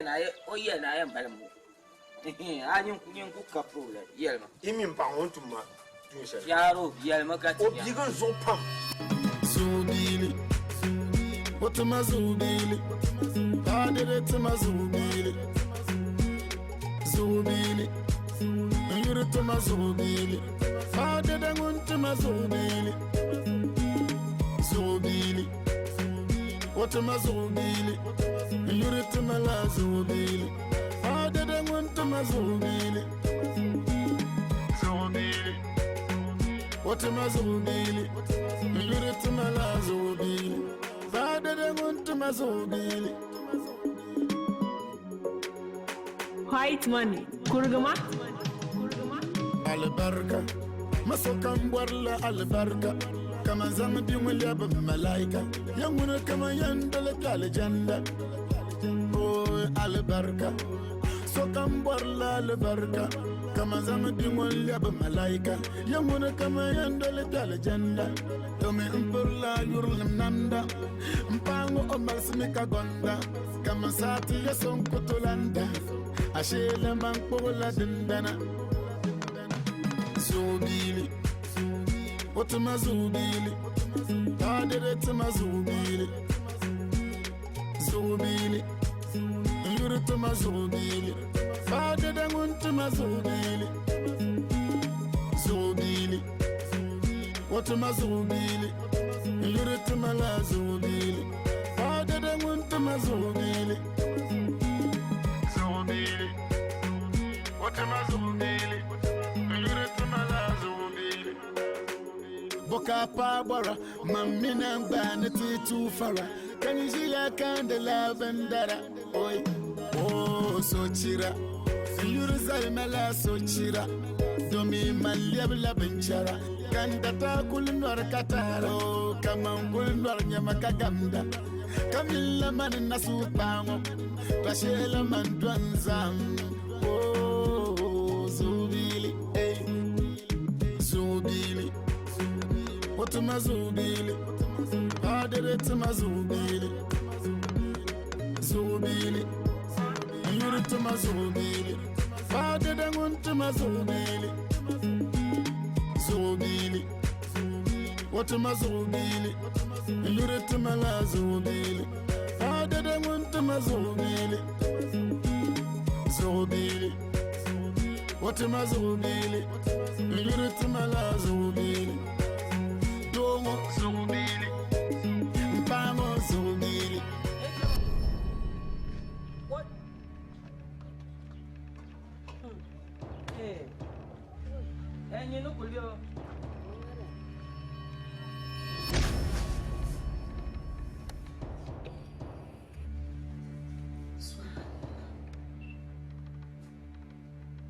na o yɛli ni a yɛn balim o. A nyin ku nyin ku ka problem yɛlima. Yi mi m-paɣ ŋɔ ni tum ma tuun shɛli. Yaaro yɛlimi ka ti O nya. biigi n zuɣu pam. Zuɣubiili, o tima zuɣubiili, paadiri tima zuɣubiili, zuɣubiili, n yuri tima zuɣubiili, paadiri ŋun tima zuɣubiili, zuɣubiili, o tima zuɣubiili, n yuri tima la zuɣubiili, paadiri ŋun tima zuɣubiili, zuɣubiili. O tima zuɣubiili, n yuri tima la zuɣubiili, paadiri ŋun tima zuɣubiili. White money, kurigima. Alibarika, ma sokam bɔrila alibarika, kaman zaŋ bia ŋun lɛbi malaika, ya ŋuni kaman yɛn doli kpe alijanda. Ooi alibarika, sokam bɔrila alibarika, kaman zaŋ bia ŋun lɛbi malaika, ya ŋuni kaman yɛn doli kpe alijanda. Domi m pirila yurilim namda, m paɣa ŋɔ o malisimi ka gɔnda, kaman saati ya so n ku tolanda, ashee man kpuɣila dindana. Zuɣubiili, o tima zuɣubiili, paadiri tima zuɣubiili, zuɣubiili, n yuri tima zuɣubiili, paadiri ŋun tima zuɣubiili, zuɣubiili, o tima zuɣubiili, n yuri tima la zuɣubiili, paadiri ŋun tima zuɣubiili, zuɣubiili, o tima zuɣubiili, n yuri tima la zuɣubiili. Boka pa bɔra, man mini n gba ni ti tu fara, ka ni ʒiya kandi la bindara. Oi, oh, sochira, n yuri zalima la sochira, domi man lɛbila binchɛra, ka n data kuli nɔri ka taara, oh, ka man kuli nɔri nyɛma ka gamda, ka mini la mani na suhukpaaŋɔ, ka sheela man dɔn zahim, oh, zuɣubiili, ey. Zuɣubiili, o tima zuɣubiili, paadiri tima zuɣubiili, zuɣubiili, n yuri tima zuɣubiili, paadiri ŋun tima zuɣubiili, zuɣubiili, o tima zuɣubiili, n yuri tima la zuɣubiili, paadiri ŋun tima zuɣubiili, zuɣubiili. O tima zuɣubiili, n yuri tima la zuɣubiili. Doo ŋɔ zuɣubiili, m paɣa ŋɔ zuɣubiili. What? Eh, nyini kuli yo.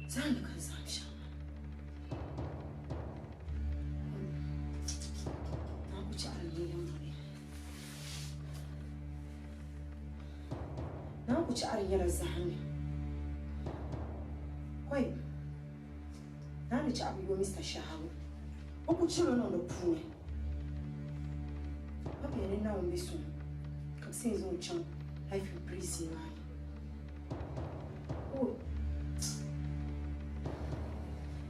Zahim ka zahim shɛm maa ku chaɣiri n yɛm ŋɔ Naa ku chaɣiri nyɛla zahim ni kɔi naa ni chaɣi bi yo Mista Shahabu o ku chɛri o niŋ di puuni ka bɛ ni Naawuni be suŋ ka bɛ sa yɛn zaŋ o chaŋ life in prison maa ni. O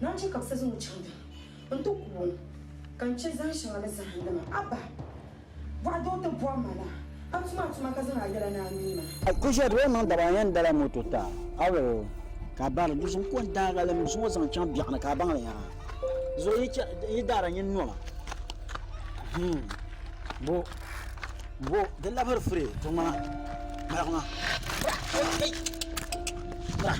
naan chɛ ka bɛ sa zaŋ o chaŋ dini nti ku o, ka n chɛ zahin shɛŋa ni zahindi ma. Abba, bɔɣu doo ti bɔri ma la, a tum a tuma ka zaŋ a yɛla ni a mi ma. Kushɛri bee niŋ daba yɛn dala moto ta a o ka bari di zuŋ ko n daagi li zuŋɔ zaŋ chaŋ biɛɣuni ka a baŋ li yaa zuɣu yi daara nyin noma bo bo di labiri firi ti ŋmana ŋmaligi ma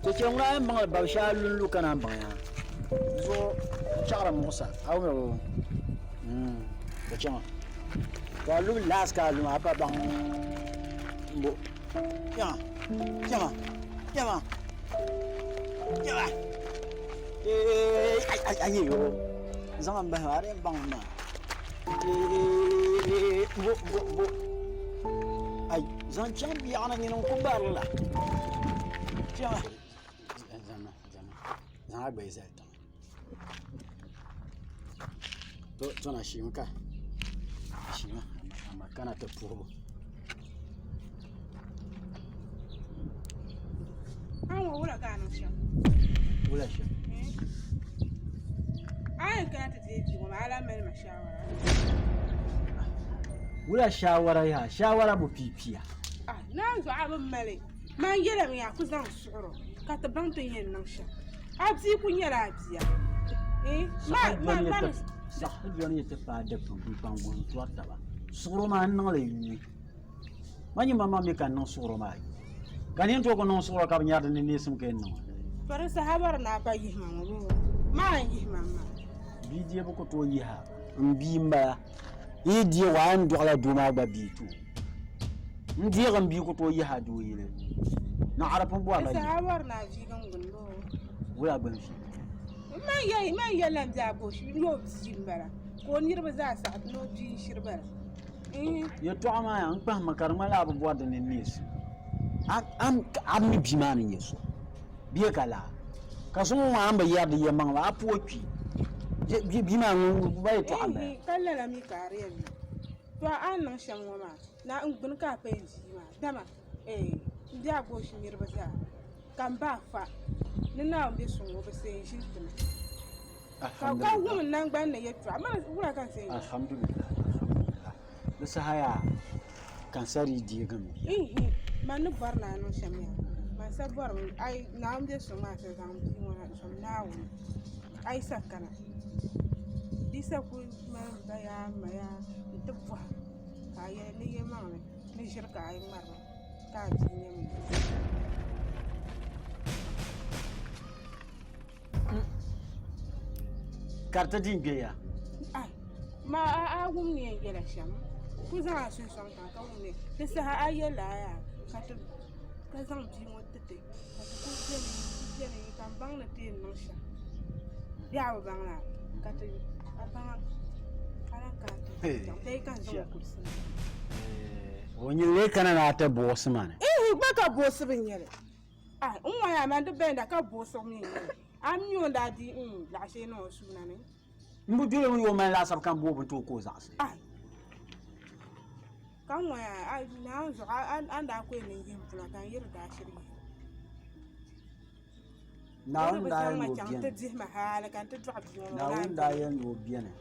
cheche ŋuna yɛn baŋli babi shɛli a lunlu ka naan baŋ yaa zuɣu chaɣari muɣisa a wum o di chaŋa ka a lubi laas ka a lu maa a pa baŋ bo kpɛma kpɛma kpɛma kpɛma ee ayi yo zaŋ n bahi maa a di yɛn baŋ maa ee bo bo bo ayi zaŋ chaŋ biɛɣuni nyini n ku barili la kpɛma zaŋ a gbaya zali tiŋa to tɔna sheemi ka sheema a ma kana ti puhibu. A ŋɔ wula ka a niŋ shɛm? Wula shɛm? A yɛn kana ti deei bia ŋɔ maa, a lahi mali ma shaawara. Wula shaawara yaa? Shaawara bi piipiya. Ah, naan zuɣu a bi mali. Man yɛlimi yaa ku zaŋ suɣuro ka ti baŋ ti ni yɛn niŋ shɛm. A bia ku nyɛla a bia. Eh, ma, ma, ma. Saɣisi dɔni yi ti paai dikpuni kpunkpaŋ guhi n-tɔri taba. Suɣuro maa n niŋli yuui. Ma nyɛ maŋmaŋ mi ka n niŋ suɣuro maa yuui. Ka nini tooi ku niŋ suɣuro ka bi nyari di ni neesim ka yɛn niŋ o. To di saha bɔri ni a pa yihi ma ŋɔ bee? Maa n yihi ma maa. Bia deebu ku tooi yihi a. M bia m-bala. Yi yi deeg o a ni dɔɣila doo maa gba bia ti o. N deegi m bia ku tooi yihi a doo yili. Naɣiri pun bɔrila Di yihi. saha bɔri ni a viigi n gbuni bee? Wula gbuni viigi? M ma yɛli, m ma yɛlila n bia ka o shiri ni o bia m-bala ka o niriba zaa saɣi ni o bia n-shiri bala. Yɛltɔɣa maa yaa n kpahimmi ka di ŋmanila a bi bɔri di ni neesim. A mi bia maa ni nyɛ so bee ka laa? Ka so ŋun a ni bi yɛri di yɛlimaŋli maa a puhi kpi. Bia maa ŋun ba yɛltɔɣa m-bala. Ka lala mi ka a di yɛn niŋ. To a ni niŋ shɛm ŋɔ maa, na n gbuni ka a paya bia maa dama m be a goshi niriba zaa ka m ba fa ni Naawuni be suŋ ŋɔ bi seei n-ʒili ti ma. Ka ka wum n naŋgbani ni yɛltɔɣa, mani wula ka n seei ʒili? Alhamdulillah, alhamdulillah. Di saha yaa ka n sa dii deegi m bia. Ihi, man ni bɔri ni a niŋ shɛm yaa, man sa bɔrimi, ai Naawuni be suŋ maa sa zaŋ m bia ŋɔ na n-sɔŋ Naawuni, a yi sa kana, di sa kuli mali m ba yaa m ma yaa nti bɔhi ka a yɛli ni yɛlimaŋli ni ʒiri ka a yi ŋmari ma ka a bia nyɛ m bia. Ka di ti di n-gbe ya. Ai, ma a wum ni yɛn yɛla shɛm, ku zaŋ a suhu sɔŋ tiŋa ka wum ni di saha a yɛlila a yaa ka ti ka zaŋ bia ŋɔ ti ti ka ti kuli beni beni ka m baŋ ni ti yɛn niŋ shɛm bee a bi baŋ laa ka ti a baŋa ka lahi kana ti chaŋ bee ka n zaŋ o kulisi na. O nyin lee kana ni a ti buɣisi ma ni. Ihi gba ka buɣisibu n-nyɛ li. Ah, n ŋɔ yaa man di bɛnda ka buɣisibu mi n-nyɛ li. A mi o ni daa di n laɣ shee niŋ o suuna ni. M bi doli o ni o mali laasabu ka m bo o bini ti o ka o zaɣisi. Ah, ka n ŋɔ yaa a Naawuni zuɣu a ni daa ku yɛn niŋ yihim pula ka n yi di daa shiri yihi. Naawuni daa yɛli ni o chaŋ ti beni. dihi ma hali ka n ti dɔɣi bia ŋɔ maa. Naawuni daa yɛli ni o beni.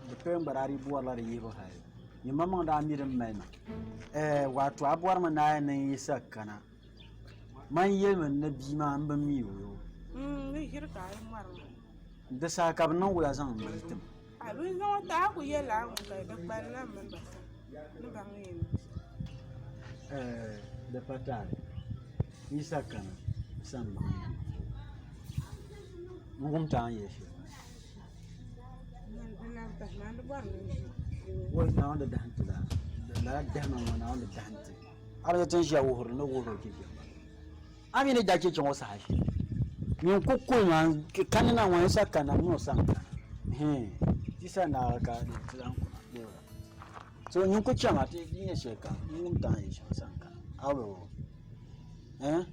Di paya n-gba daa dii bɔrila di yihibu hali. Nyimmaŋmaŋ daa mi din mali ma. Ɛɛ, wato a bɔrimi ni a yɛn niŋ yi sa kana. Man yɛlimi ni bia maa m bi mi o yoo. N ni ʒiri ka a yi ŋmari ma. Di saha ka bɛ niŋ wula zaŋ m bia ti ma? A bi zaŋ o ti a ku yɛlila a ŋun ka di kpalinla m mini ba sani ni baŋ ni yɛn niŋ shɛm. Ɛɛ, di pa taali. Yi sa kana n sani baŋ ya. N wum ti a ni yɛli shɛli maa. Di lahi pahi maa, n di bɔri ni n ʒi. Wai Naawuni di dahim ti lala. Lala dahima ŋɔ Naawuni di dahim ti. A bi ti ni ʒiya wuhiri ni wuhiri o cheche maa. A mi ni da cheche ŋɔ saha shɛli nyin ku kuli maa kani na ŋɔ n sa kana mi o sani kana hee ti sa naagi ka ti lan kuna bee so nyin ku chama ti di nyɛ shɛli kam n wum taŋ yɛ shɛm sani kana a bi o eh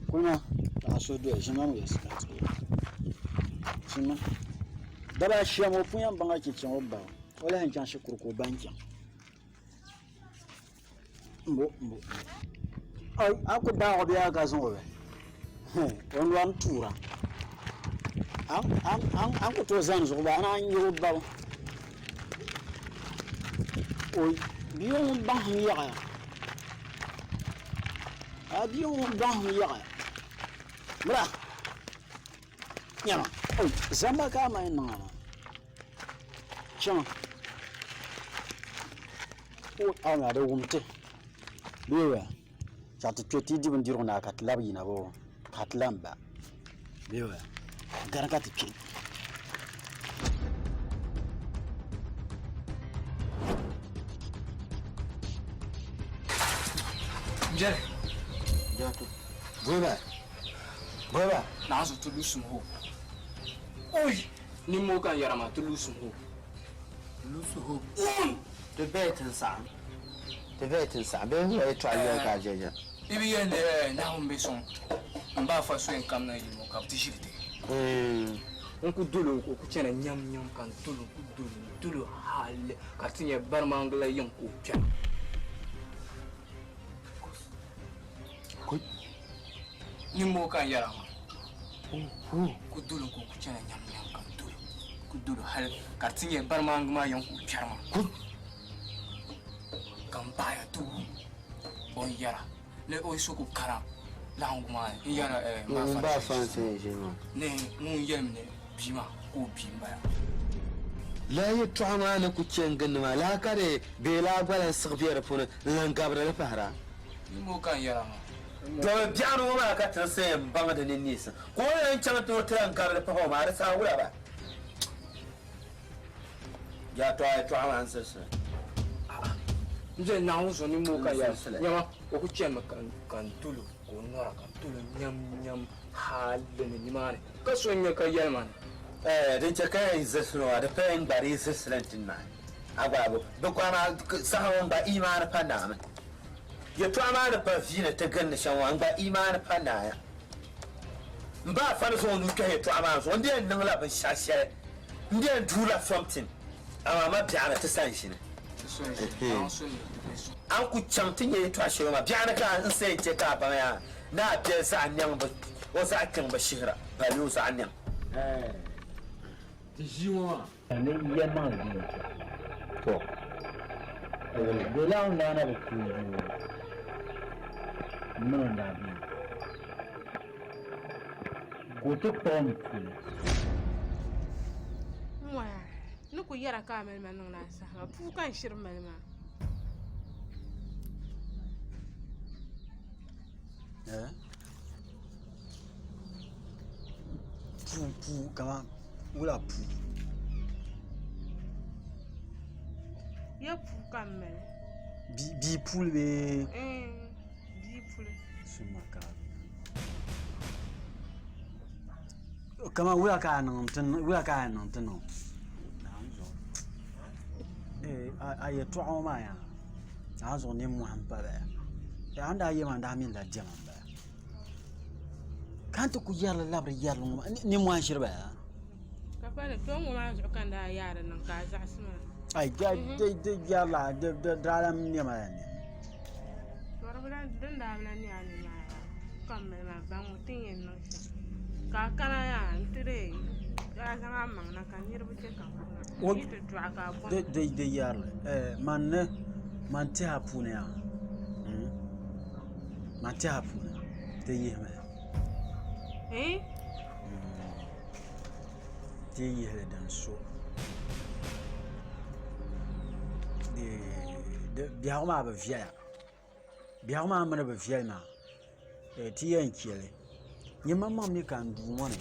kulima ka a so doya ʒima mi yɛsi ka ti ʒima daba shɛm o pun yɛn baŋla cheche ŋɔ ba o lahi chaŋ shikuru ka o ba n chaŋ Mbo mbo a ku daag o bee a ka zaŋ o bɛ o nɔri tuura a ni ku tooi zani zuɣu gba a naan nyɛ o babu bia ŋun baŋsim yaɣaya a bia ŋun baŋsim yaɣaya mira nyama zamba ka a mali niŋ maa chaŋ o a di wum ti bee ya ka ti kpɛ ti di bindirigu na ka ti labi yina boo ka ti lahi ba bee ya gari ka ti kpɛ. Jɛri. Goba goba. Naanzu ti lu sum ho. Oi! Nimmoo ka n yɛra maa ti lu sum ho. Lose hope. Ti bɛɛ ti n-saɣim. Ti bɛɛ ti n-saɣim. Bee n yɛltɔɣa yɛli ka a je je. I bi yɛli ni eh, Naawuni be sɔŋ m ba afa so yɛn kamina yili ŋɔ ka bɛ ti ʒili ti. N ku dol o ka o ku chana nyamnyam ka n dol o n ku dol o n dol o hali ka di ti nyɛ barimaŋ la yiŋ ka o kpɛra. Nimmoo ka n yɛra maa. Ku dolo ka o ku chana nyam nyam ka dolo ku dolo hali ka di ti nyɛ barimaŋgi maa yɛn ku kpɛri ma ka n baɣaya ti wum o ni yɛra ni o so ku kana laɣingu maa ni n yɛra n ba fansi ni ŋun yɛlimi ni bia maa ka o bia m-bala. Lala yɛtɔɣa maa ni ku chɛ n-gindi maa, lala ka di bee laa gba lan siɣi be di puuni n-lan gabiri li pahira. Nimmoo ka n yɛra maa. Domi biɛɣuni ŋɔ maa ka ti ni sa yɛn baŋ di ni neesim, ka o ni lan chaŋ ti o ti lan gabili pahi o maa, di saha wula ba? Yaa tɔɣa yɛtɔɣa maa n-sirisili. N doli Naawuni zuɣu nimmoo ka yɛra, Nyama, o ku chanimi ka n dol o ka o nɔra, ka n dol o nyamnyam hal ni nimaani, ka so n-nya ka yɛli ma ni. Ɛɛ, din chɛ ka yɛn zirisili maa, di pala yin gba di yi zirisili nti naai a gba bo. Di kɔhi maa saha ŋɔ n-gba imaani pa naami. Yɛtɔɣa maa ni pa vi ni ti gindi shɛm maa, n-gba imaani pa naaya. M ba Afa ni zaŋ o nuu kpɛhi yɛtɔɣa maa zuɣu, n di yɛn niŋla binshɛɣu shɛli, n di yɛn duurila something, amaa ma biɛɣuni ti sa n-ʒini. A ni ku chaŋ ti nya yɛtɔɣa shɛli maa, biɛɣuni ka n sa yɛn chɛ ka a baŋ yaa ni a biɛli zaɣ nɛŋ bi o zaɣ kpiŋ bi shihira, bali o zaɣ nɛŋ. Ti ʒii ŋɔ maa. Ni yɛlimaŋli din ni to, bɛ laɣim daa na bi kuui doo mini o daa bia ka o ti kpuɣim puli. N waya, n ni ku yɛra ka a mali ma niŋdi a saha maa, puu ka n shiri mali maa. Puu puu kaman wula puu. Ya puu ka n mali. Bia puli bee? Bia puli. Kaman wula ka a niŋ ti niŋ a yɛltɔɣa ŋɔ maa yaa naanzuhi ninmɔhi m-pa bala a ni daa ye maa n daa mi la diɛma m-bala ka ni ti ku yɛri li labiri yɛri li ŋɔ maa ninmɔhi n-shiri bala Ka pa ni kpe ŋɔ maa zuɣu ka n daa yaari niŋ ka a zaɣisi maa. Ai di yɛrila di daa lan nɛma la nɛmi. To di bi lan din daa bi lan nɛ a ni maa yaa ka m mali maa baŋ ŋɔ ti ni yɛn niŋ shɛm ka a kana yaa nti dee a zaŋ a maŋ na ka niriba che ka n kuna n yi ti dɔɣi ka a bɔhim. Di yɛrili man ni man tɛha puuni yaa man tɛha puuni di yihimi ti yihili din so biɛhagu maa bi viɛla biɛhagu maa mini bi viɛli maa ti yɛn chɛli nyɛ maŋmaŋ mii ka n duu ŋɔ ni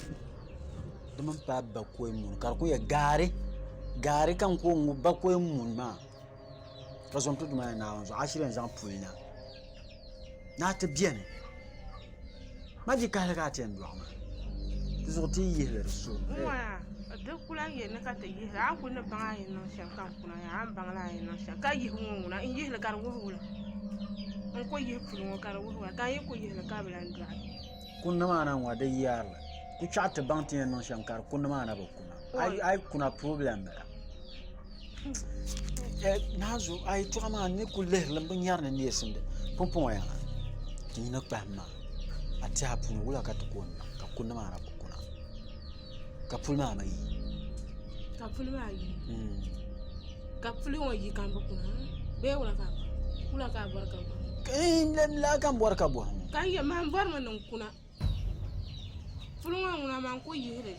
di mini paai bakɔi muni ka di ku nyɛ gaari gaari ka n ku ŋubi bakɔi muni maa ka zom ti Duuma Naawuni zuɣu a shiri yɛn zaŋ puli na ni a ti biɛni ma di kahili ka a ti yɛn dɔɣi maa di zuɣu ti yi yihili di so Di ku lahi yɛli ni ka ti yihili a ni kuli ni baŋ a ni yɛn niŋ shɛm ka n kuna yaa a ni baŋ la a ni yɛn niŋ shɛm ka yihi ŋɔ ŋuna n yihili ka di wuhi wula n ku yihi puli ŋɔ ka di wuhi wula ka n yi ku yihili ka bi lahi dɔɣi Kundi maa na ŋɔ di yaarili ku chaɣ ti baŋ ti yɛn niŋ shɛm ka di kundi maa na bi kuna a yi kuna problem bala Naazu a yɛltɔɣa maa n ni ku lihirili n bi nyari ni neesim di pumpɔŋɔ yaa ti yi ni kpahim maa a tɛha puuni wula ka ti ku niŋ ka kundi maa na bi kuna ka puli maa mi yi ka puli maa yi ka puli ŋɔ yi ka n bi kuna bee wula ka wula ka a bɔri ka bɔhi laa ka n bɔri ka bɔhi ŋɔ ka n yɛ man bɔrimi ni n kuna puli ŋɔ ŋuna man ku yihili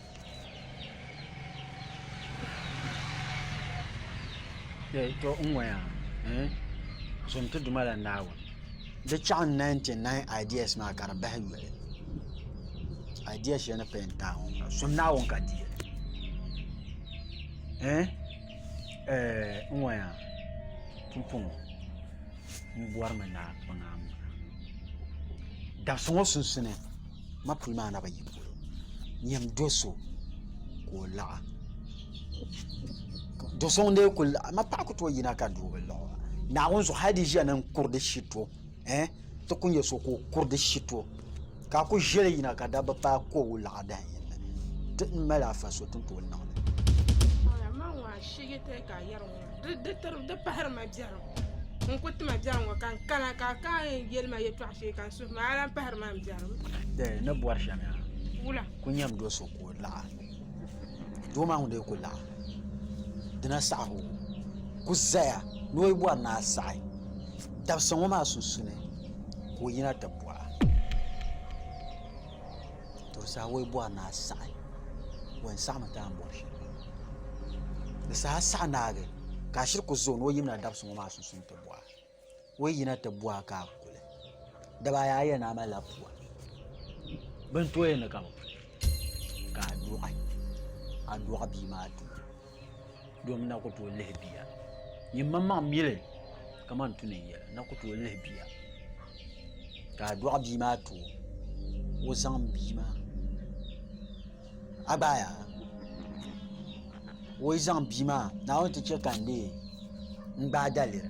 To n ŋɔ yaa zom ti Duuma la Naawuni di chaɣ 99 ideas maa ka di bahi yoli idea shɛli ni paya n-taai ŋɔ ŋuna zom Naawuni ka deei li n ŋɔ yaa pumpɔŋɔ m bɔrimi ni a kpaŋ a maŋa dabisi ŋɔ sunsuuni ma puli maa na bi yi polo nyam do so ka o laɣa do so ŋun dee ku laɣa ma paɣa ku tooi yina ka doo bi laɣa o Naawuni zuɣu hali di ʒiya ni n kuri di shito ti ku nyɛ so ka o kuri di shito ka a ku ʒili yina ka dabba paai ka o laɣa dahin yini ti mali afa so ti ni tooi niŋli di pahari ma biɛrim. N ku tima biɛrim ŋɔ ka n kana ka a kana yɛn yɛli ma yɛltɔɣa shee ka n suhu maa a lan pahiri ma n biɛrim. Dee ni bɔri shɛm yaa. Wula? Ku nyam do so ka o laɣa. Doo maa ŋun dee ku laɣa. Dina saɣigu ku zaya ni o yi bɔri ni a saɣi dabisa ŋɔ maa sunsuuni ka o yina ti bɔha. To di saha o yi bɔri ni a saɣi o yɛn saɣimi ti a ni bɔri shɛli maa. Di saha a saɣi naagi ka a shiri ku zo ni o yimina dabisi ŋɔ maa sunsuuni ti bɔha. O yi yina ti bɔha ka a kuli daba ayi a yɛn ni a malila pua. Bɛ ni tooi ni ka bɛ puli ka a dɔɣi a dɔɣi bia maa ti o domi na ku tooi lihi bia. Nyin maŋmaŋ mili kamani tu ni yɛli na ku tooi lihi bia ka a dɔɣi bia maa ti o o zaŋ bia maa a gba yaa o yi zaŋ bia maa Naawuni ti chɛ ka n dee n gbaai daliri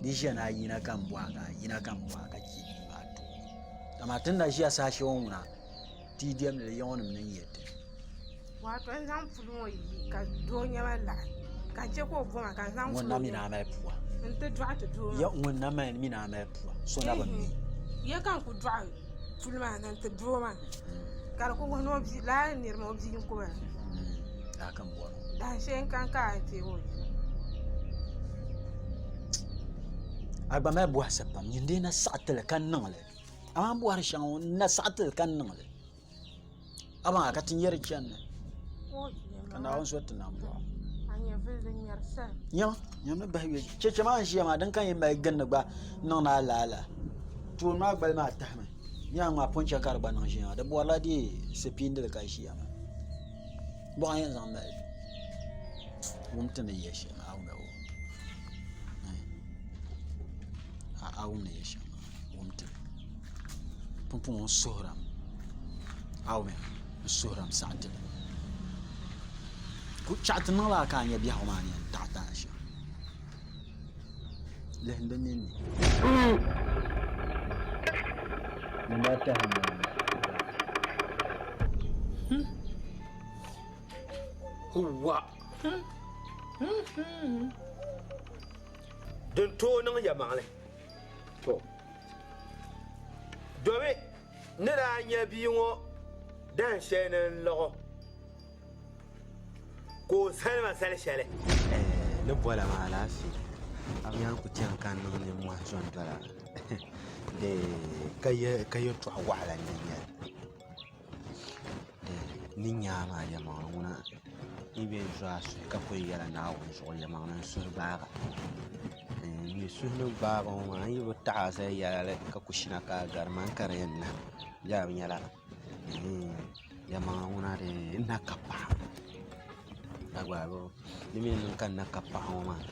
di ʒiya ni a yina ka n bɔha ka a yina ka n bɔha ka chɛ bia maa ti o amaa ti ni na ʒiya saha shɛli ŋɔ ŋuna ti yi diɛmdi li ya ŋɔ nim ni yɛriti. Wato n zaŋ puli ŋɔ yi ka doo nyɛma laɣi ka n chɛ ka o boma ka n zaŋ ŋun na mini a mali pua n ti dɔɣi ti doo ya ŋun na mini a mali pua so na bi mi ya ka n ku dɔɣi puli maa na n ti doo maa ka di ku wuhi ni o bia lala niri maa o bia n ku bala laa ka n bɔri dahin shee n kan ka a teegi o yɛla a gba mali bɔhisi pam nyin dee na saɣi tili ka niŋli amaa n bɔhiri shɛŋa ŋɔ n na saɣi tili ka niŋli amaa ka ti nyɛri chani ni ka Naawuni so ti nambɔɣu nyama nyam ni bahi yoli cheche maa n ʒiya maa din ka yɛn mali gindi gba niŋ ni a laala tooni maa gbali maa tahimi nyaangi maa pun chɛ ka di gba niŋ ʒiya maa di bɔrila dee sipiindili ka ʒiya maa buɣa n yɛn zaŋ mali wum ti ni yɛ shɛm a wum a wum ni yɛ shɛm wum ti pumpɔŋɔ n suhurimi a wum n suhurimi saɣa ti chaɣa ti niŋla ka a nyɛ biɛhagu maa ni yɛn taɣi taai shɛm lihim di ninni Wa din tooi niŋ yɛlimaŋli to domi ni daa nyɛ bia ŋɔ dahin shɛli ni n lɔɣo ka o zali ma zali shɛli. Ni bola maa alaafee a bi nyaŋ ku chani ka niŋ nimmohi zo n-dola ka yɛltɔɣa waɣila n-nyɛ li. Ni nya a maa yɛlimaŋli ŋuna yi bɛ zo a suhu ka kuli yɛla Naawuni zuɣu yɛlimaŋli n suhu gbaaga n mi suhu ni gbaaga ŋɔ maa n yi bi taɣi a zali yɛla li ka ku shina ka a gari man ka di yɛn niŋ bee a bi nyɛla yɛlimaŋli ŋuna dee n na ka paɣa ka gba di mii ni niŋ ka n na ka paɣa ŋɔ maa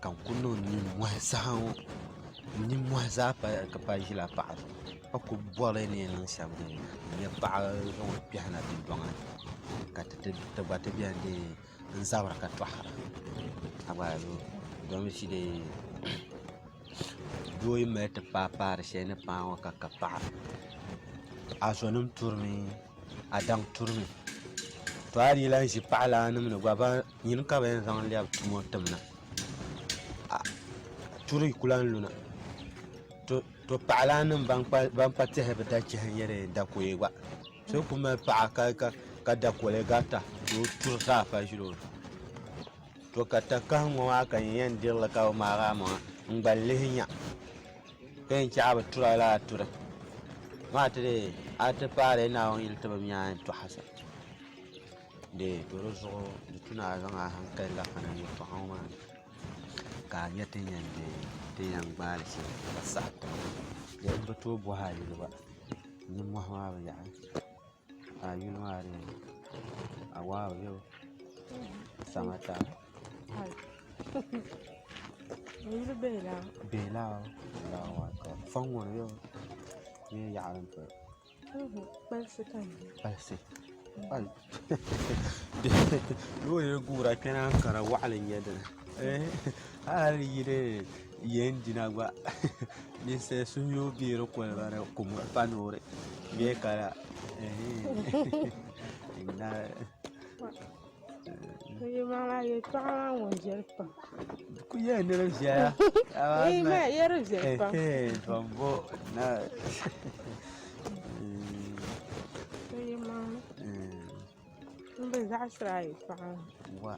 ka n ku niŋ nimmohi saha ŋɔ nimmohi zaa pa ʒila paɣa zuɣu ka ku bɔri ni yɛn niŋ shɛm n nyɛ paɣa zaŋ o kpɛhi na dundɔŋ ni ka ti gba ti bɛni dee n zabiri ka tɔhira ka gba domichi dee doo yi mali ti paai paari shɛli ni paai ŋɔ ka ka paɣa a zɔnim turimi a daŋ turimi to a yi lahi ʒi paɣalaannim ni gba nyini ka bɛ yɛn zaŋ lɛbi tumo tim na turi ku lahi luna To paɣalaannim ban pa tɛhi bi dachihi n-nyɛ dakoya gba. So ku mali paɣa ka dakoli garita ka o turi zaa pa ʒili o zuɣu. To ka takahi ŋɔ maa ka n yɛn diri li ka bi maagi a maŋa n-gba lihi nya ka yɛn chaɣi bi tura lala turi maa ti dee a ti paai Naawuni yili ti bi nya a ni tɔha shɛm. Dee to di zuɣu di tu ni a zaŋ a hankali laɣim na yɛltɔɣa ŋɔ maa ni. Ka a nya ti yɛn gbaali shɛli ka saɣi tiŋa di bi tooi bɔhi a yuli gba nimmohi maa bi yaɣi ka a yuli maa dee awaawu bee samata fɔŋ ŋɔ ni bee yaɣali n pili Kpalisi loori guura kpɛna kara waɣali n nyɛ dini hali yi di yɛn dina gba ninsal suhuyubu bɛ di koliba ni ku muɣi pa noori bee ka la. Yɛlimaŋli a yɛltɔɣa maa ŋun viɛli pam. Ku yɛli ni di viɛla. Ee maa ya di viɛli pam. Bambo na. Yɛlimaŋli n bi zaɣisiri a yɛltɔɣa maa. Wa.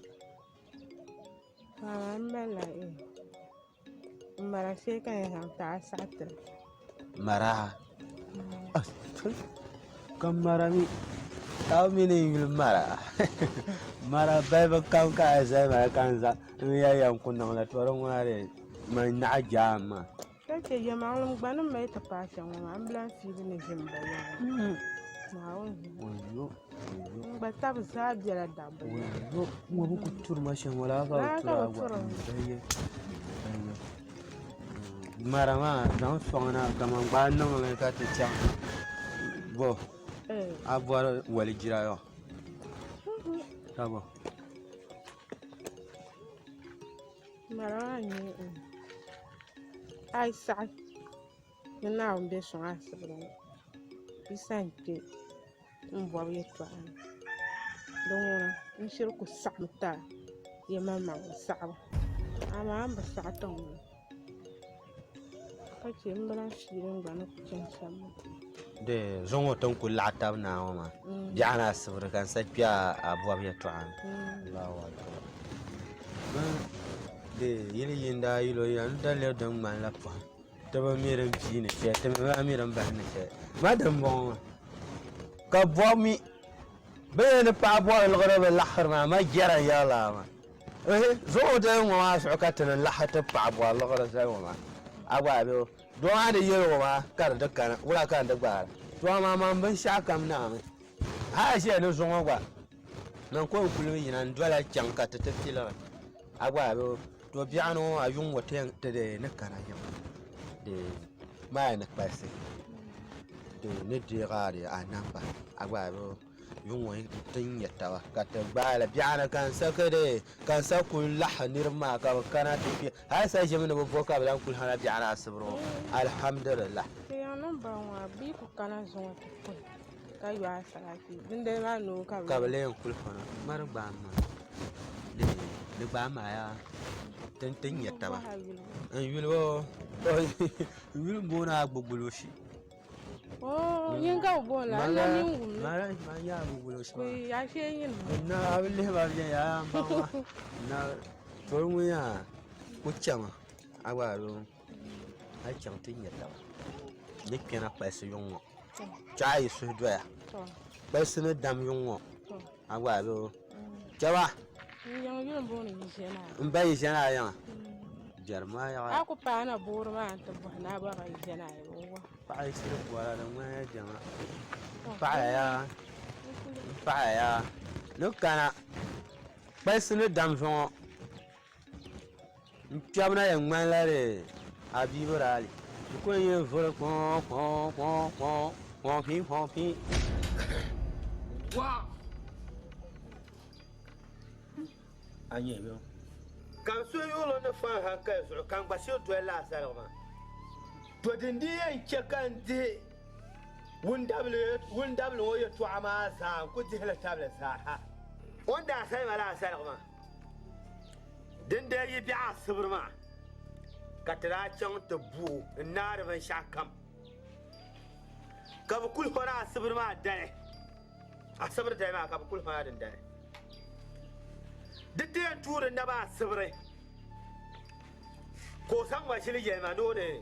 Amaa m malila m mara shee ka yɛn zaŋ ti a saɣi ti li. Mara? Ka mara mi ka a mi ni n yuli mara mara balibu kam ka a zali ma ka n zaŋ n yɛli ya n ku niŋ li to di ŋuna dee man naɣ jaam maa. Ka chɛ yɛlimaŋli n gba ni mali ti paai shɛm ŋɔ maa m bi lahi fiili ni ʒini ba yaha. Naawuni Wayo, wayo. N gba tabi zaa bela dabba yaha. Wayo, ŋɔ bi ku turi ma shɛm ŋɔ laa ka bi Laa ka turi a bi gba. turi ma. Baye, baye. Mara maa zaŋ sɔŋ na kaman gba a niŋ li ka ti chaŋ bo a bɔri walijira yɔ ka bo. Mara maa n-nyɛ a yi saɣi ni Naawuni be sɔŋ asibiti ŋɔ yi sa n-kpe m-bɔbi yɛltɔɣa ni di ŋuna n shiri ku saɣim ti a yɛlimaŋmaŋli saɣibu amaa a ni bi saɣi ti ŋuna ka che m bi lahi fiili n gba ni ku chani shɛm maa. Di zuŋɔ ti ni ku laɣi tab naa ŋɔ maa biɛɣu ni asibiri ka n sa kpe a bɔbi yɛltɔɣa ni. Allahu akbar. Di yili yinda yili o yɛn daliri din ŋmanila pɔhim. Ti bi mi din pii ni shɛli, ti mi bi mi din bahi ni shɛli. Ma din bɔŋɔ maa, ka bɔbu mi bɛ yɛn ni paɣa bɔri liɣiri bi laɣisiri maa, ma jɛra n-yɛri lala maa. Ehe, zuɣu dali ŋɔ maa zuɣu ka ti ni laɣisi ti paɣa bɔri liɣiri zali ŋɔ maa. A gba a be o, doo maa ni yɛli o maa ka di di kana, wula ka n di gbaari? To amaa man binshɛɣu kam naami. Hali ʒiya ni zuŋɔ gba, man ko n-kuli mi yina n-dola chaŋ ka ti ti piligi. A gba a be o, to biɛɣuni ŋɔ a yuŋ ŋɔ ti yɛn ti dee ni kana yiŋa dee maa ni kpalisi dee ni deegi a dee a namba a gba a be o yuŋ ŋɔ ti ni nya taba ka ti gbaai li biɛɣuni ka n sa ka dee ka n sa kuli laɣisi niriba maa ka bɛ kana ti kpe hali sa ʒimi ni bɛ bo ka bɛ lahi kuli hana biɛɣuni asibiri ŋɔ alihamdulillah. Ti yiŋnim bɔŋɔ maa bɛ yi ku kana zuŋɔ ti kuli ka yo a sarati dindali maa noo ka bɛ Ka bɛ lee kuli fɔna mari gbaai ma di gbaai ma yaa ti ni nya taba n yuli o n yuli m-booni Agbogbolooshi nyin ka bɛ booni la n na mi n wum li man nyɛ Agbogbolooshi maa ashee nyini n na a bi lihi ba viɛnyɛla n baŋ ma na toli ŋun yaa ku chama a gba a chaŋ ti nya taba ni kpɛna kpalisi yuŋ ŋɔ Kpɛɣu yi suhu doya kpalisi ni dam yuŋ ŋɔ a gba a be o chɛba n ba yi ʒɛna a yiŋa biɛri maa yaɣa paɣa yi shiri bɔra di ŋmanila diɛma n paɣaya yaa n paɣaya yaa ni kana kpalisi ni dam zuŋɔ N kpɛbu na yɛn ŋmanila Abibu raali. Di ku yɛn vuri kpɔɔ kpɔɔ kpɔɔ kpɔɔ kpɔɔ pii kpɔɔ pii. A nyɛ bɛ ka n suhu yuɣili ni fɔn hankali zuɣu ka n gba shiri doli lala zaligu maa. To din di yɛn chɛ ka n dihi wundabili ŋɔ yɛtɔɣa maa zaa, n ku dihili tabili zaaha. O ni daa zali ma lala zaligu maa. Din daa yi biɛɣu asibiri maa, ka ti daa chaŋ ti bu o n-naari binshɛɣukam. Ka bɛ kuli hɔri asibiri maa dali. Asibiri dali maa ka bɛ kuli hɔna din dali. Di ti yɛn tuuri naba asibiri, ka o zaŋ ma ʒili yɛli ma ni o ni.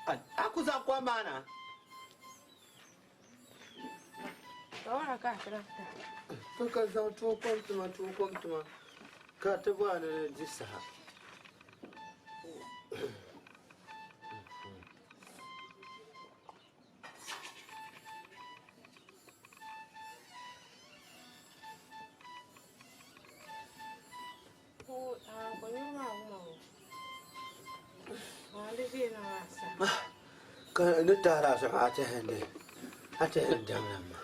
A ku zaŋ kom maa na? To ka zaŋ tuo kom tima tuo kom tima ka ti bɔra ni di di saha. Ka ni taara zuɣu a ti hindi a ti hindi damla ma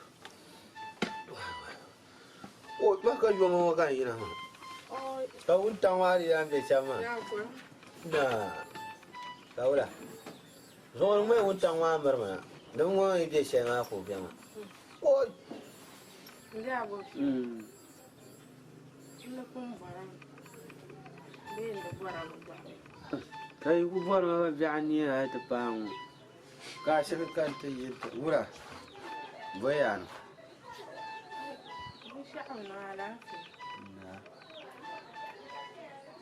o ma ka yoma ŋɔ ka n yina maa ka wuntaŋ maa di yan bɛ shɛm maa na ka wula zuɣu ŋmɛ wuntaŋ maa miri ma na di ŋɔ yi bɛ shɛli maa ka o bɛ maa o. N daa bo Mm. N ni pun bɔrimi bee n di bɔrimi gba. Ka yi ku bɔri ma ba biɛɣu neera a yi ti paai ŋɔ ka a shiri ka n-ti yi nti wura bɔ yaani. Binshɛɣu bi niŋ alaafee.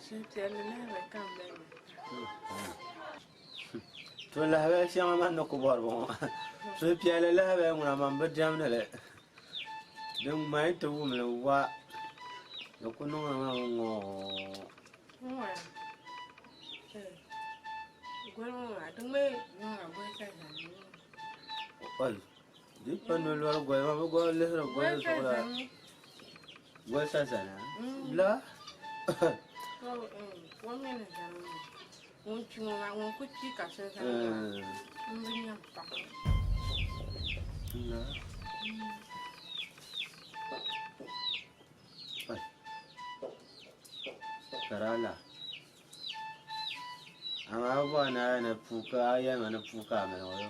Suhupiɛlli lahabali ka m mali ni. To lahabali shɛŋa man ni ku bɔri ba ŋɔ suhupiɛlli lahabali ŋuna man bi diɛmdi li din ŋmani ti wumli wa di ku niŋdi ma mi ŋɔɔ. Oi, di pa ni lɔri goli maa bi goli lihiri goli zuɣu la goli sazana la. Ŋun kpi ŋɔ maa, ŋun ku kpi ka so zaŋ maa, m bi nya paɣa. Karala. Amaa a bɔri ni a ni puu ka a yɛlima ni puu ka a mali ŋɔ yo.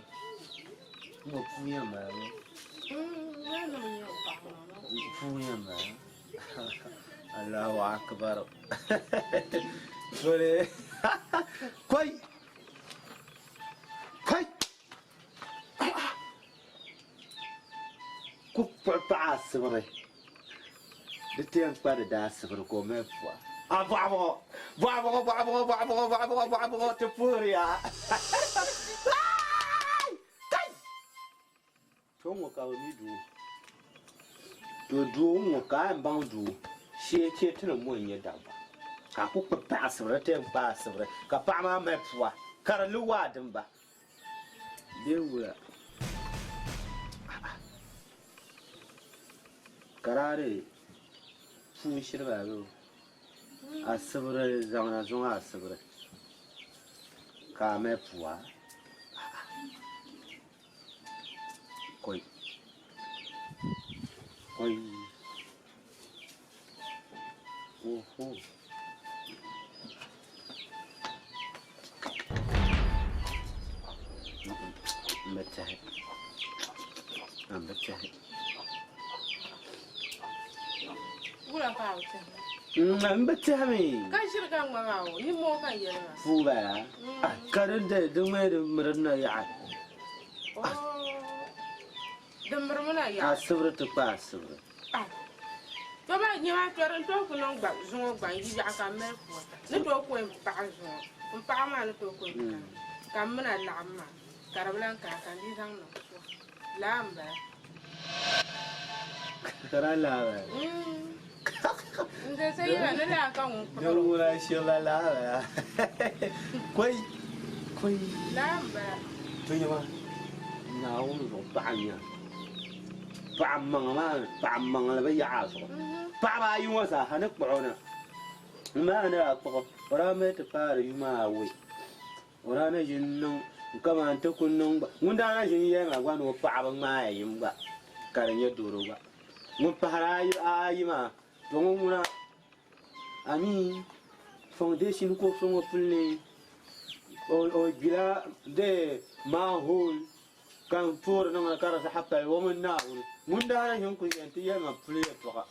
Ŋɔ puu yɛn bala yo. Puu yɛn bala. Allahu akbar. Sole. Koi. Kai. Ku kpuɣi paɣa asibiri. Di ti yɛn kpa di daa asibiri ka o mali pua. A bɔɣibɔɣɔ, bɔɣibɔɣɔ, bɔɣibɔɣɔ, bɔɣibɔɣɔ, bɔɣibɔɣɔ, bɔɣibɔɣɔ ti puhiriya. Kai! To ŋɔ ka bɛ mi doo. To doo ŋɔ ka a yɛn baŋ doo shee chɛ ti ni mo n-nyɛ dabba. Ka a ku kpuɣi paɣa asibiri ti yɛn kpa asibiri ka paɣa maa mali pua ka di li waa dimba. Bee wula? Ka daa di puu shiri bala bee? Asibiri zaŋna zuŋɔ asibiri ka a mali pua. Koi. Koi. Oho. M bi tɛhi. M bi tɛhi. Wula ka a bi tɛhi? M bi tɛhi mi. Ka ʒiri ka ŋma maa o, nimmoo ka n yɛli maa. Puu bala. Ka din dali di ŋmɛ di miri na yaɣi. Di mirimi na yaɣi. Asibiri ti kpa asibiri. To maa nyɛ maa kpɛri n tooi ku niŋ gba zuŋɔ gba n yi biɛɣu ka m mali pua ni tooi ku n paɣa zuŋɔ n paɣa maa ni tooi ku n kana ka m mina laɣim maa ka di bi lahi kana ka n dii zaŋ niŋ pua laa m bala. Ka daa laa bala. N zɛ yɛla ni laa ka ŋun kpuɣiri o. Din ŋuna shirila laa bala. Koi koi. Laa m bala. To nyɛ maa Naawuni zuɣu paɣa n nya. Paɣa maŋa maa paɣa maŋli bi yaɣi a zuɣu. Paɣaba ayi ŋɔ zaa ha ni kpuɣi o na. N ma ni daa kpuɣi o daa mali ti paari yuma awoi. O daa na ʒin niŋ kamani ti ku niŋ gba. Ŋun daa na ʒin yɛli ma gba ni o paɣaba ŋmaaya yim gba ka di nyɛ doro gba. Ŋun pahiri ayi maa to ŋun ŋuna amii foundation kuɣusi ŋɔ puli ni o gbila the manhole ka n toori niŋdi ka di zaɣa pali o mini Naawuni. Ŋun daa na ʒin kuli yɛn ti yɛli ma puli yɛltɔɣa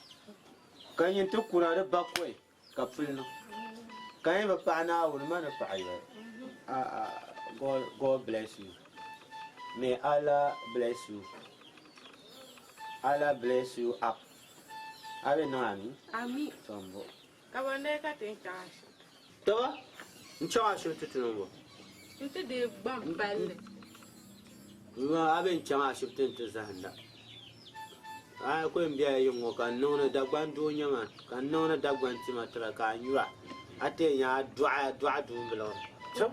ka nyin ti kuna di bakɔi ka puli niŋ ka yi bi paɣi Naawuni ma ni paɣi yoli. God, God bless you. May Allah bless you. Allah bless you up. A bi niŋ ami? Ami. Tombo. Ka bɔ n-dee ka ti n-chaŋ ashibiti? Toba, n chaŋ ashibiti ti niŋ bɔ? N-ti deei gbaŋ palli. A bi n-chaŋ ashibiti nti zahinda. A ku yɛn bela yiŋ ŋɔ ka n niŋdi Dagban doo n-nyɛ ma ka n niŋdi Dagban tima tira ka a nyura a ti yɛn nya a dɔɣi a dɔɣi duumbiligu. Chaŋ.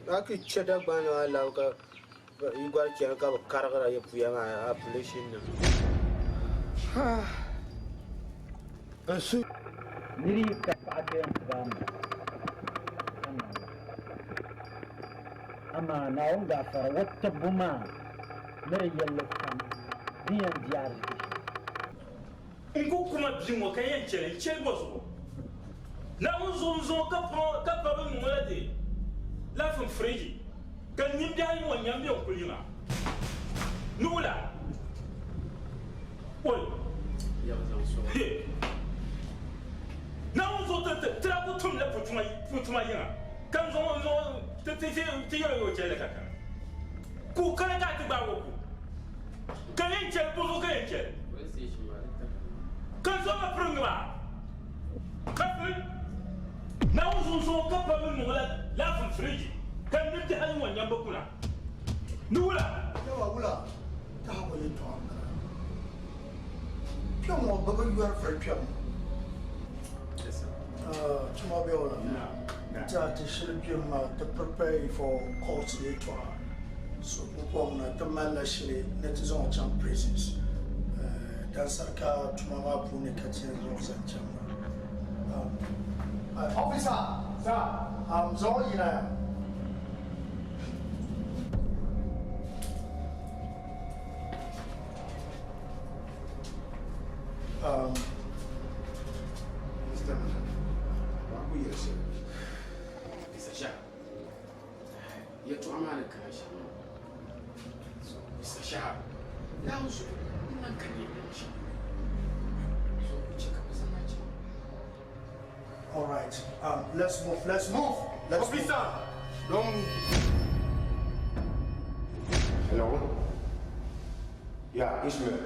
A ku chɛ Dagban maa labi ka yi gɔri chani ka bɛ karigira yi puya maa application nim. N su. Niri yi ka paɣa ti yɛn tib a mi ka niŋ li. Amaa Naawuni gaafara o tibbu maa ni di yɛlli kam din yɛn di ariziki shɛm. N ku kuma bia ŋɔ ka yɛn chɛ li, n chɛ li bɔ zuɣu? Naawuni zuɣu n zuŋɔ ka pa ka bɛ niŋ o la dee laafin firiji ka n nimbihi ayi ŋɔ nyam be n kuli yiŋa ni wula? Oi! Naawuni zuɣu ti ti ti daa ku tumdila putuma yiŋa, ka n zaŋ n zaŋ ti ti ti ti yɛl o ni o chɛli li ka kana. Ku kana ka a ti gbaag o ku, ka yɛn chɛli bɔzuɣu ka yɛn chɛli? Ka n zaŋ ma piriŋgi maa ka pili Naawuni zuɣu n zaŋ o ka pa mini ŋɔ la laafin firiji, ka n ni bihi ayi ŋɔ nyambu kuna. Ni wula? Yawa wula tahigu yɛtɔɣa m-bala. Kpɛm ŋɔ bɛ bi yɔri vuri kpɛm ŋɔ. Tuma be o la. Ti a ti shili kpɛm maa ti prepare you for court yɛtɔɣa. So pumpɔŋ na ti malila shili ni ti zaŋ o chaŋ prisons. Dansarika tuma maa puuni ka ti yɛn zaŋ o zaŋ chaŋ maa. Officer! Sir! Zaŋ o yina ya. Mr. Wa ku yɛli shɛli. Mr. Shah, yɛltɔɣa maa ni kana shɛm maa, so Mr. Shah, Naawuni zuɣu n lan ka ni yɛn niŋ shɛm. So n chɛ ka bɛ zaŋ a chaŋ. All right, let's move, let's move, let's move. Officer, don't move. Hello? Yeah, Ishmael.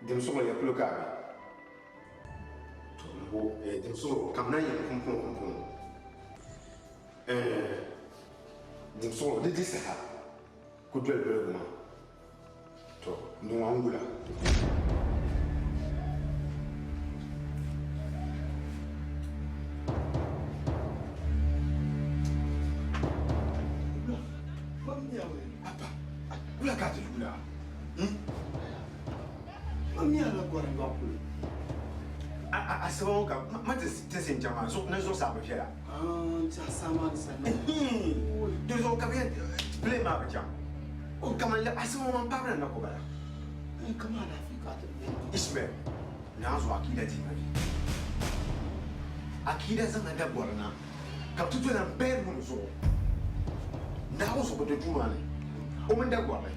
Dimsuɣili ya polo ka a be? To m-bo, eh, dimsuɣili kamina yɛn pumpɔŋ pumpɔŋ. Eh, dimsuɣili di di saha ku doli doligu maa. To, n di ŋɔ n gula. Wula ka a ti yuuna? A saba ŋɔ ka ma ti tin chaŋ maa ni zuɣusaa bi viɛla. Di zuɣu ka bɛ yɛn plane maa bi chaŋ. Kaman asiba ŋɔ maa m-paabila na ko bala. Ishmael, naanzu akida ti ma vi. Akida zaŋla dabɔri na ka bɛ ti dola m bedroom zuɣu. Naawuni zuɣu bɛ do duu maa ni o mini dagɔrili.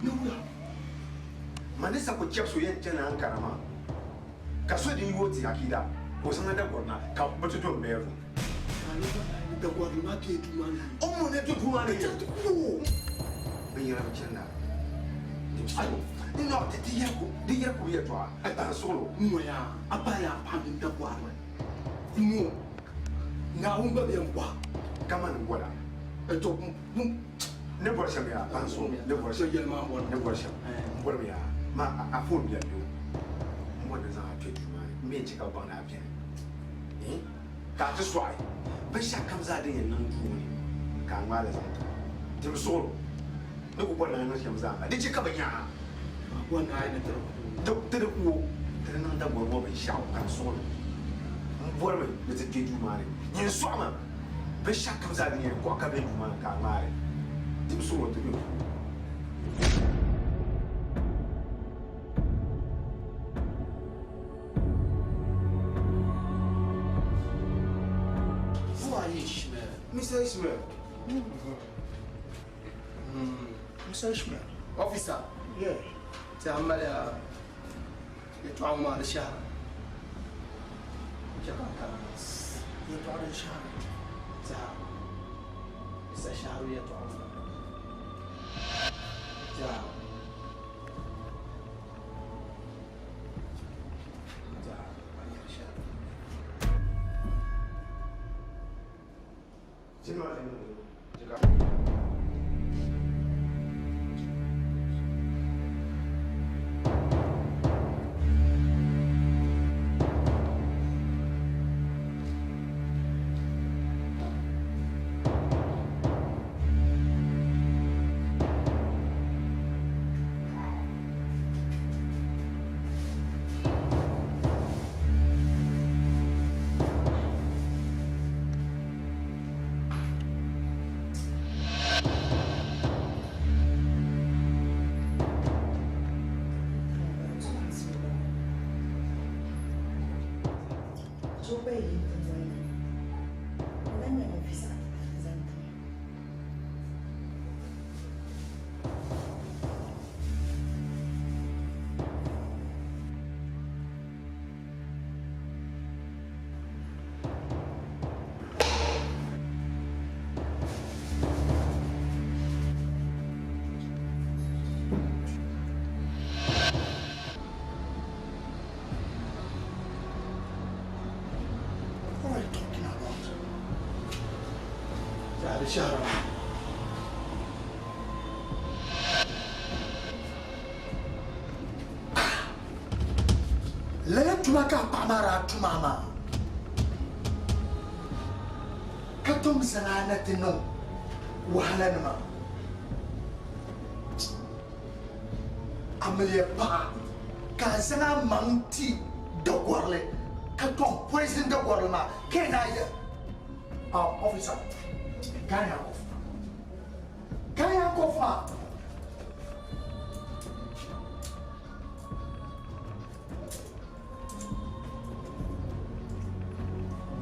Ni wula? Ma ni sa ku chɛbu so yɛn chani Ankara maa ka so din yooi ti akida ka o zaŋla dagɔri na ka bɛ ti do m bedroom. Dagɔrili maa bɛ duu maa ni. O mi o ni do duu maa ni. Binyɛra bi chani la. No, di yɛri ku, di yɛri ku yɛltɔɣa, a bahi suɣilo. N ŋɔ yaa, a bahi yaa paɣa mini dagɔrili. N ŋɔ, Naawuni gba bɛ n bɔha. Kamani n bɔra. To, Ne bɔri shɛm yaa, bahi suɣilo, ne bɔri shɛm. Yɛli maa bɔri. Ne bɔri shɛm. N bɔri mi yaa, ma a phone biɛni bee? N bɔri ni zaŋ a kpe duu maa ni, m mi yɛn chɛ ka bɛ baŋ ni a beni. Eh? Ka a ti sɔɣi binshɛɣu kam zaa din yɛn niŋ duu ŋɔ ni, ka a ŋmaai li zaŋ ti ma. Dim suɣilo, ni ku bɔri ni a niŋ shɛm zaa m-bala. Di chɛ ka bɛ nya a. Ti di ku o, ti di niŋ dagɔri ŋɔ binshɛɣu ka n suɣilo. M bɔrimi ni ti kpe duu maa ni. Nyin sɔɣima binshɛɣu kam zaa din yɛn kɔɣi ka be duu maa ni ka a ŋmaai li. Dim suɣilo ti be puuni. Who are you, Ishmael? Mr. Ishmael. Mr. Ishmael. Officer. Yeah. Ti a mali a yɛltɔɣa ŋɔ maa di shɛhira. N chɛ ka n kana. Yɛltɔɣa din shɛhira. Tiha. Mr. Shɛhira yɛltɔɣa ŋɔ maa. Tiha. Tiha. A yɛli shɛhira. Joe gba yi ti boli na. O lan nyɛla visa titali zaŋ ti ma. Di shɛhira maa. Lala tuma ka a paɣa maa daa tum a maa, ka tom zaŋ a na ti niŋ wahalanima. Amiliya paɣa ka a zaŋ a maŋ ti dagɔrili ka tom poison dagɔrili maa ka yi naai Officer, can I handcuff? Can I handcuff her?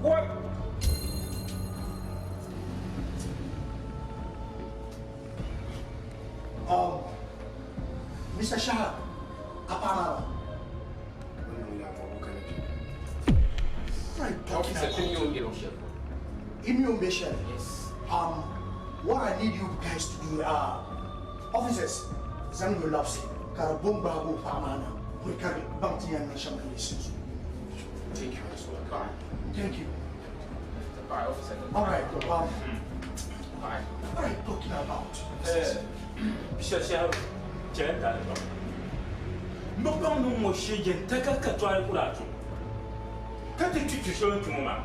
What? Mr. Shahab, Apamara. Officer, Yes. What I need you guys to do, officers, zaŋ yo labisi ka di bo n-gbaagi o paɣa maa na pɔi ka di baŋ ti yɛn niŋ shɛm ka leei sunsuuni. Thank you as well. Bye. Thank you. Bye, officer. All right. Bye. What are you talking about? Shɛshɛri chɛli tali pam. M bi baŋ ni ŋɔ shee jɛn taka ka tɔɣili ku daa tum ka ti tu tu shɛli n-tum o maa.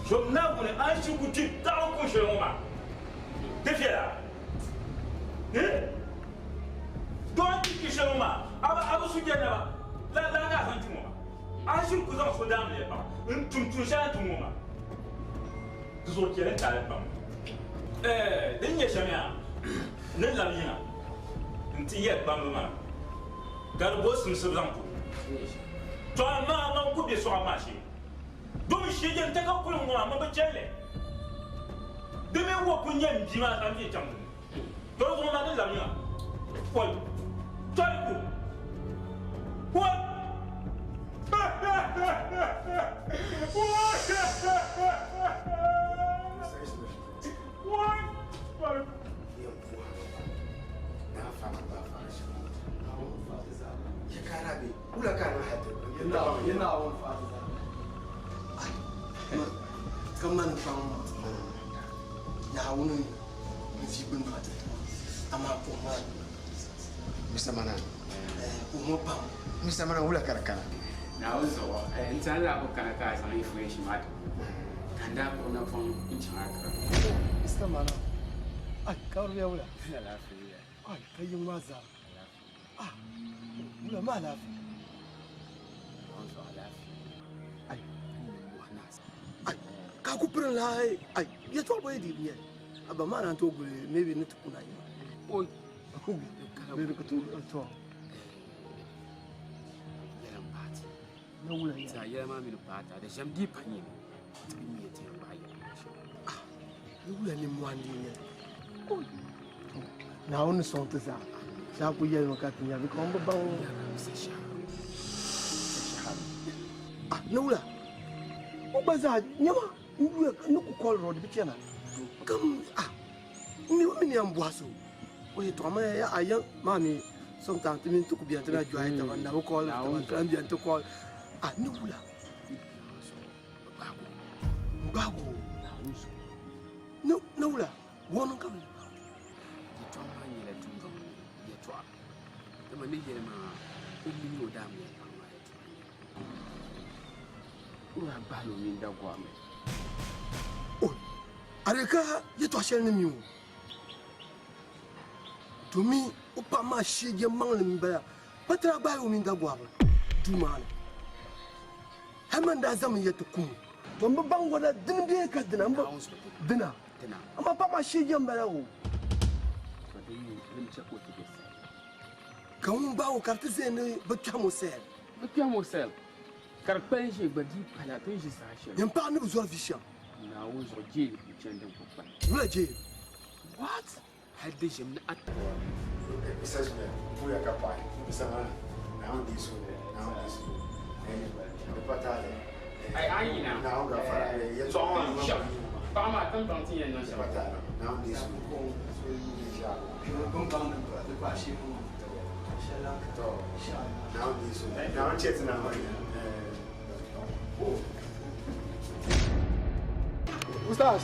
Zom Naawuni a ni shiri ku ti taɣi kun shɛli ŋɔ maa di viɛla. Doo a ni ti tu shɛli ŋɔ maa a bi su jɛnda ba lala ka a zaŋ tum o maa. A ni shiri ku zaŋ so daamiliya paɣa n-tum tuun shɛli a ni tum ŋɔ maa. Di zuɣu chɛli n-taali pam. Din nyɛ shɛm yaa, n ni labi yiŋa nti yɛli kpamba maa ka di bo simsibu zaŋ ti o. Tɔ amaa man ku be sɔɣibu maa shee, domi shee ka kulim ŋɔ maa man bi chani li. Di mi wo ku nyɛ m bia maa ka m bɛ chaŋ dini. Tɔ di zuɣu man ni labi yiŋa. Pɔi! Tɔriku! Pɔi! Ka mani paŋ maa Naawuni n-vi gbuni maa ti tuma amaa buɣim maa Mr. Manan. Buɣim ŋɔ pam. Mr. Manan, wula ka di kana? Naawuni zuɣu, n tɛha ni daa kuli kana ka a zaŋ information maa ti ka n daa kpuɣi napɔŋ n-chaŋ Accra. Mr. Manan, ai, ka di bɛ wula? Alaafee. Ai, ka yiŋ maa zaa. Ah, wula maa alaafee. Naawuni zuɣu alaafee. Ai, ai, ka ku pirin la ai, ai, yɛtɔɣa bɔ yi di nyɛ? A ba maa naan tooi guli maybe ni ti kuna yiŋa. Oi. Maybe ka tooi to. Yɛla m-paati. Na wula yɛla? Ti a yɛla maa mini paati a di ʒɛm dii pa nyɛ ti bi mi ti yɛn gbaai yɛla maa shɛm. Ah, ni wula ni mɔhi n-dii nyɛli. Oi. Naawuni ni sɔŋ ti zaa. Zaa ku yɛlimi ka ti nya because m bi baŋ. Ah, ni wula? O gba zaa nyama n yuya ni ku kɔli road bi chana. Kam ah, n mi o mi ni yɛn bɔhi so. O yɛtɔɣa maa ya a yɛn maa mi sometimes ti mini ti ku beni ti na jɔhi taba n na bi kɔli taba n ti beni ti kɔli. Ah, ni wula? N gbaagi o. Ni wula? Wɔni ka bi Yɛtɔɣa maa nyɛla dundɔŋ ni yɛtɔɣa. Dama ni yɛli maa o mini o daamiliya paɣa maa yɛtɔɣa n-nyɛ li. O daa gbahila o mini dagɔrili. O, a di ka yɛtɔɣ shɛli ni mi o, domin o paɣa maa shee maŋli m-bala, pa ti daa gbaai o mini dagɔrili duu maa ni. Hal man daa zaŋmi ya ti kum o. To m bi baŋ wada dini bee ka dina m-bi dina, amaa paɣa maa shee m-bala o. Ka ŋun gbaag o ka di ti zaya ni bɛ kpɛhim o sɛl. Bɛ kpɛhim o sɛl, ka di kpalim ʒe gba dii pala ti ni ʒi saha shɛli. Nyini paɣa ni bi zɔri vi shɛm. Naawuni zuɣu jail n-chani din kuli kpalim. Wula jail? What? Hal di ʒim ni ata. Mr. Smith, puya ka paɣi. Mr. Manan, Naawuni deei suhu, Naawuni deei suhu. Di pa taali. Ai, a yi na. Naawuni gafara. Yɛltɔɣa maa ni Shɛm. Paɣa maa ti ni baŋ ti yɛn niŋ Di shɛm. pa taali. Naawuni deei suhu. Naawuni deei suhu. Naawuni chɛ ti Naawuni. Ustaz.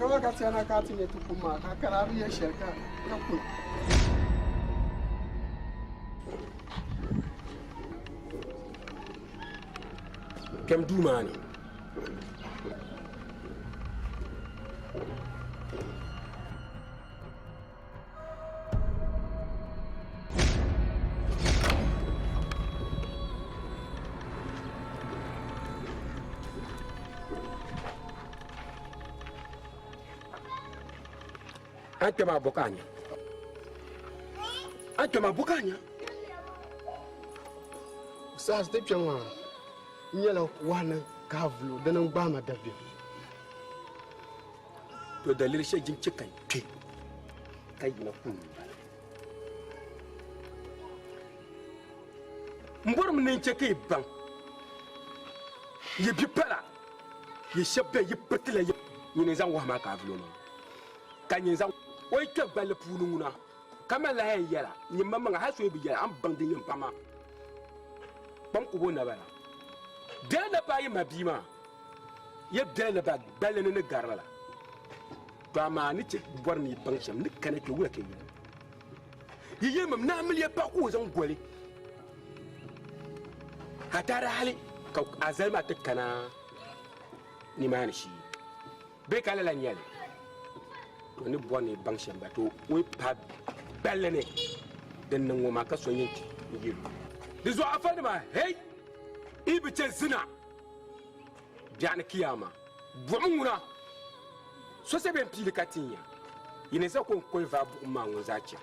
Ka ka tiɛna ka ti nyɛ ti kum maa ka kana a bi yɛ shɛli ka ka kuna. Kpɛm duu maa ni. An kpɛ maa bɔ ka a nya an kpɛ maa bɔ ka a nya Saha ti kpɛ maa n nyɛla wahu ni ka a vulo dini n gbaai ma dabiɛm. To daliri shɛli din chɛ ka n kpe ka yina kuni m-bala. M bɔrimi ni n chɛ ka yi baŋ yi bi pala yi shɛb bɛn yi piritila yi nyini n-zaŋ wahu maa ka a vuli o maŋa, ka nyini zaŋ o yi kpe gballi puuni ŋuna, ka man lahi yɛn yɛla, nyin maŋmaŋa hal so yi bi yɛla, a ni baŋ din yɛn pa maa. Kpam ku bo naba la. Bɛla na paai yi mabia maa. Ya bela na ba gballi ni ni garila la. To amaa ni ti bɔri ni yi baŋ shɛm ni kana kpe wula ka yi niŋ? Yi yɛlimam ni a mili ya paɣa ka o zaŋ goli a taara hali ka a zali maa ti kana nimaani shee bee ka lala n-nyɛ li? To ni bɔri ni yi baŋ shɛm ba to o yi paai gballi ni din niŋ ŋɔ maa ka so yɛn ti yɛl o. Di zuɣu afanima, hei! Yi bi chɛ zina! Biɛɣuni kiyaama, buɣim ŋuna so sa bɛn piili ka tin ya, yi ni za ko n-koli vaai buɣim maa ŋun zaa chɛ.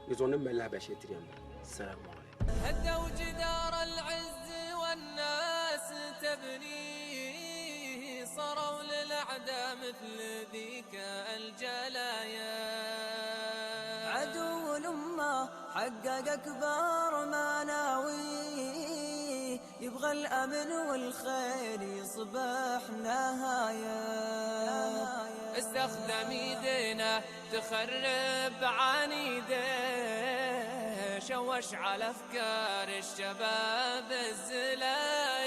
Di zuɣu ni mali lahabali shɛli tiri ya m-bala. Salamu alaikum. هدوا جدار العز والناس تبني صاروا للأعداء مثل ذيك الجلايا عدو الأمة حقق أكبر ما ناوي يبغى الأمن والخير يصبح نهاية استخدم ايدينا تخرب عنيده شوش على افكار الشباب الزلايا.